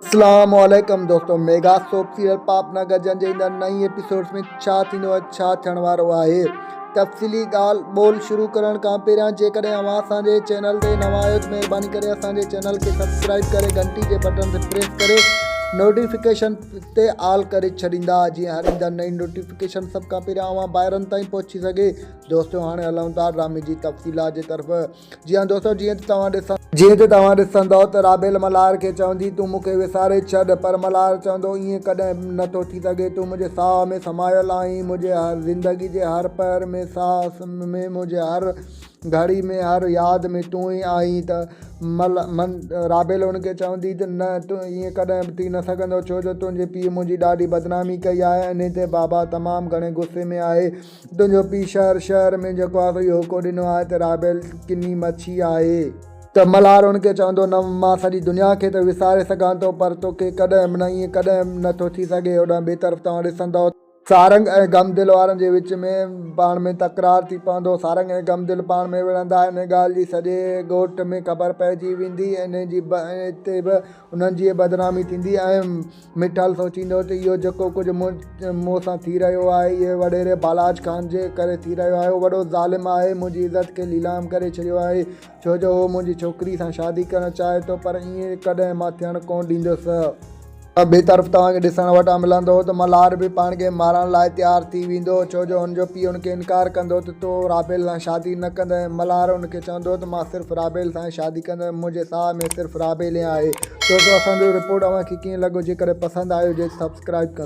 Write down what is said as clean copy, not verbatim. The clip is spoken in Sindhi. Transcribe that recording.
اسلام عليڪم دوستو ميگا سوپ سيريل پاپ نه گجن جي ايندڙ نئين ايپيسوڊز ۾ ڇا ٿيندو ۽ ڇا ٿيڻ وارو آهي تفصيلي ڳالهه ٻولهه شروع ڪرڻ کان پهريان جيڪڏهن اوهان اسان جي چينل تي نوان آهيو ته مهرباني ڪري اسان جي چينل کي سبسڪرائب ڪري گهنٽي جي بٽڻ تي پريس ڪري نوٽيفڪيشن تي آل ڪري ڇڏيندا جيئن هر ايندڙ نئين نوٽيفڪيشن سڀ کان پهريان اوهان ڀائرن تائين پهچي سگهي دوستو هاڻي هلون ٿا ڊرامي جي تفصيلات جي طرف جي ها دوستو جيئن ته توهان ڏسندؤ. جيئن ته توهان ڏسندؤ ته رابيل ملهار کي چوندي تون مون کي وساري ڇڏ پر ملهار چوندو ائين ڪڏهن به نه ٿو ٿي سگهي تون منهنجي ساهه ۾ سمايل آهين منهنجي هر زندگي جي هر پهر ۾ ساهه ۾ منهنجي هر گهڙي ۾ هر ياد ۾ تون ئي آهين ته مل من رابيل هن کي چوندي ته نه تون ائين ڪڏهن به ٿي نه سگهندو ڇو جو تنهنجي پيء منهنجي ڏاڍي بدنامي ڪئي آهي انهي تي بابا تمام گهڻي غصي ۾ آهي تنهنجو پيء شهر شهر ۾ جيڪو آهي سو اهو حڪم ڏنو آهي ته رابيل ڪني مڇي آهي. ته ملهار هن کي چوندو، نه، مان سڄي دنيا کي ته وساري سگهان ٿو، پر توکي ڪڏهن به نه، ائين ڪڏهن به نه ٿو ٿي سگهي. هوڏانهن ٻئي طرف توهان ڏسندؤ ته. سارنگ ۽ غم دل وارن جي وچ ۾ پاڻ ۾ تڪرار ٿي پوندو. سارنگ ۽ غم دل پاڻ ۾ وڙهندا. ان ڳالهه جي سڄي ڳوٺ ۾ خبر پئجي ويندي. انهي جي اتي به انهن جي بدنامي ٿيندي ۽. مٺل سوچيندو ته اهو جيڪو ڪجهه مون سان ٿي رهيو آهي، اهو وڏيري بالاچ خان جي ڪري ٿي رهيو آهي. هو وڏو ظالم آهي، منهنجي عزت کي ليلام ڪري ڇڏيو آهي، ڇو جو هو منهنجي ڇوڪري سان شادي ڪرڻ چاهي ٿو، پر ائين ڪڏهن مان ٿيڻ ڪونه ڏيندس. ٻئي طرف توهان کي ڏسڻ وٽان ملندو ته ملهار به پاڻ کي مارڻ لاء تيار ٿي ويندو، ڇو جو هن جو پيء هن کي انڪار ڪندو ته تون رابيل سان شادي نه ڪندين. ملهار هن کي چوندو ته مان صرف رابيل سان ئي شادي ڪندس، منهنجي ساهه ۾ صرف رابيل ئي آهي. دوستو اسان جو رپورٽ اوهان کي ڪيئن لڳو جيڪڏهن پسند آيو هجي ته سبسڪرائب ڪندا.